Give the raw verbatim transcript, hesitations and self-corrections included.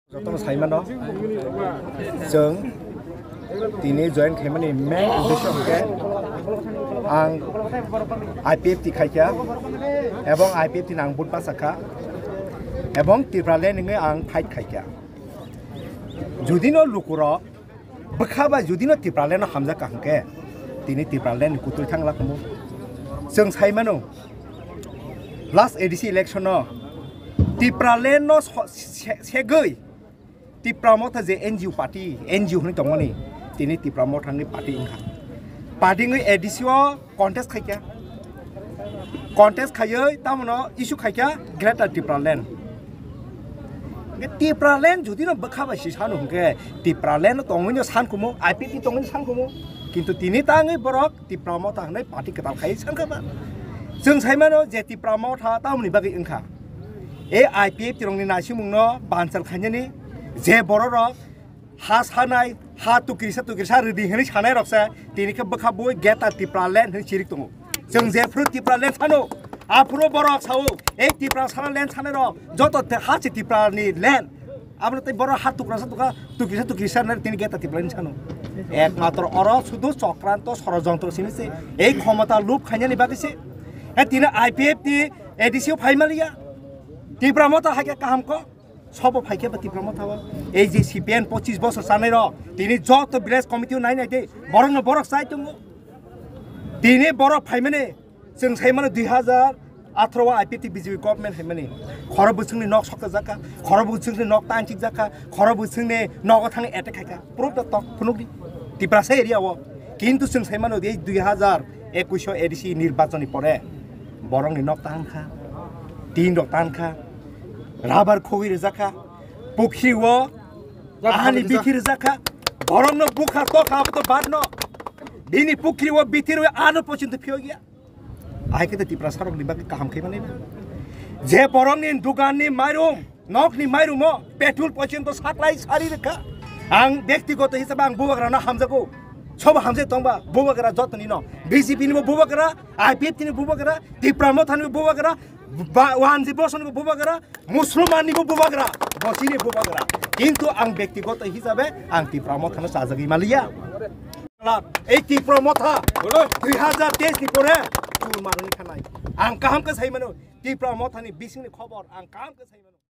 Jotono saimano, chwng tini join khaimani main uddesho hwnkhe ang I P F T khaikha ebong I P F T ni ang vote bachakha ebong Tipraland wngwi ang fight khaikha. Judino lukurok bwkha bai judino Tipraland no hamjakha hwnkhe tini Tipraland ni kutui thangla kumo. Chwng saimano last A D C election no Tipraland no so-, se-, segwi Tipra Motha je N G O party, N G O hwnwi tongmani, tini Tipra Motha hwnwi party wngkha. Party wngwi A D C o contest khaikha. Contest khaiwi tamono issue khaikha Greater Tipraland. Hwnkhe Tipraland judino bwkha bai si sano hwnkhe Tipraland no tongwino sankhumu, I P F T tongwino sankhumu. Kintu tini tangwi borok Tipra Motha hwnwi party kwtal khai sankha ba. Chwng saimano je Tipra Motha tamoni bagwi wngkha. E I P F T rokni naisimungno banchal khainani je bororok ha sanai, ha tukirisa tukirisa rwdi hwnwi sanai rokse tini khe bwkha bui Greater Tipraland hwnwi chirik tongo. Chwng jephru Tipraland sano, aphuru borok sao, e Tipra sana land sanai rok joto te ha se Tipra ni land. Abono tei borok ha tukrasa tukra, tukirisa tukirisa nai tini Greater Tipraland sano. Ekmatro oro sudu chokranto sorojontro simi se, ei khomota lub khainani bagwi se. E tini I P F T A D C o phaimaliya. Tipra Motha hai khe kaham kok. Sobo phaikhe ba Tipra Motha o. Ei je C P M pochis bosor chanai rok, tini joto village committee o nai nai de, borok no borok chai tongo. Tini borok phaimani, chwng saimano dui hazar atharo o I P T B J P government haimani. Khoro bwswngni nok sokta jakha, khoro bwswngni nok tanchik jakha, khoro bwswngni nogo thangwi attack khaikha. Proof da tok phunukdi. Tiprasa area o. Kintu chwng saimano ei dui hazar ekush o A D C nirbachon ni pore borokni nok tankha, tin rok tankha, rubber khogwi rwjakha, pukhri o ahani bithi rwjakha, borokno bukha tokha abo to badno. Bini pukhri o bithi rwi ano pochonto phiyokya. Ahai khe Tiprasa rokni bagwi kaham khaimani. Je borokni duganni mairum, nokni mairumo petrol pochonto saklai sari rwkha. Ang byaktigoto hisabe ang bubagrano hamjago. Sobo hamjai tongba bubagra jotoni no. B J P ni bo bubagra, I P F T ni bubagra, Tipra Motha ni bubagra, ba-, wanji bosoni bo bubagra, Musulman ni bo bubagra, bosini bubagra. Kintu ang byaktigoto hisabe ang Tipra Motha no chajagwi maliya. Ei Tipra Motha dui hazar teis ni pore chul marwni khanai. Ang kaham khe sai mano, Tipra Motha ni bisingni khobor ang kaham khe sai mano.